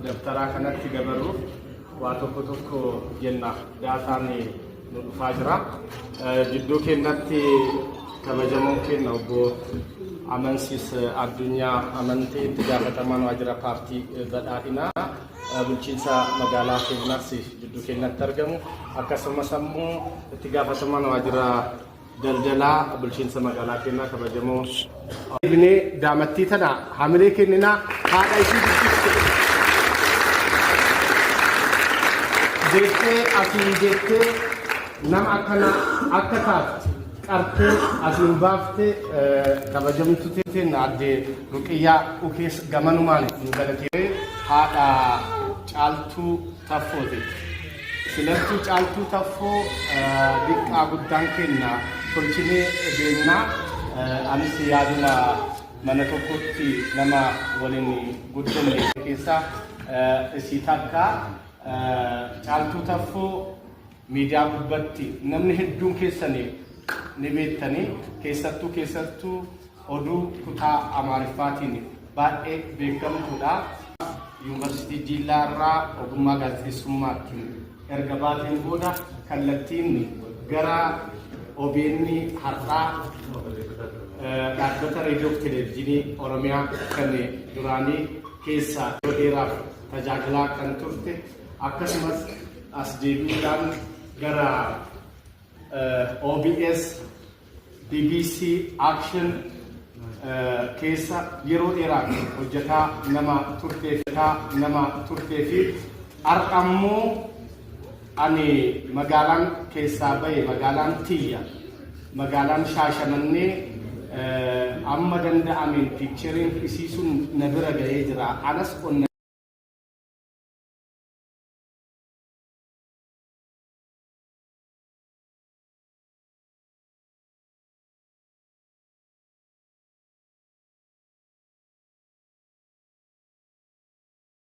Dabtaraa kanatti dabarruuf waa tokko tokko jenna, daataan nu dhufaa jira. Jidduu keenyatti kabajamoon keenya obbo Amansiis Addunyaa Amantee, itti gaafatamaan waajjira paartii badhaadhinaa bulchiinsa magaalaa keenyaas jidduu keenyatti argamu. Akkasumas ammoo itti gaafatamaan waajjira daldalaa bulchiinsa magaalaa keenyaa kabajamoo. Binee daamattii tana hamilee kenninaa, haadha isii guddiste. Jettee asiin jettee nama akkana akka taatu qartee asiin baaftee kabajamtu teen addee Ruqiyyaa Ukees gamanumaan nu galatee haadha Caaltuu Taffooti. Filattuu Caaltuu Taffoo diqqaa guddaan kenna tolchinee beeknaa. Anis yaaduma mana tokkotti nama waliin guddanne keessaa isii takka. Caaltuu Taffoo miidiyaa gubbatti namni hedduun keessanii ni beektanii, keessattuu keessattuu oduu kutaa Amaariffaatiin baay'ee beekamtuudha. Yuunivarsiitii Diillaa irraa ogummaa gaazexeessummaatiin erga baateen booda kallattiin gara OBN har'aa, dhaabbata reediyoo fi televezyiinii Oromiyaa kan duraanii keessa yeroo dheeraaf tajaajilaa kan turte, akkasumas as deebi'uudhaan gara OBS, BBC Action keessa yeroo dheeraaf hojjetaa nama turtee fi har'a immoo ani magaalaan keessaa bahe, magaalaan tiyya, magaalaan Shaashamannee amma danda'ameen pictureiin isii sun na bira gahee jira. Anas onna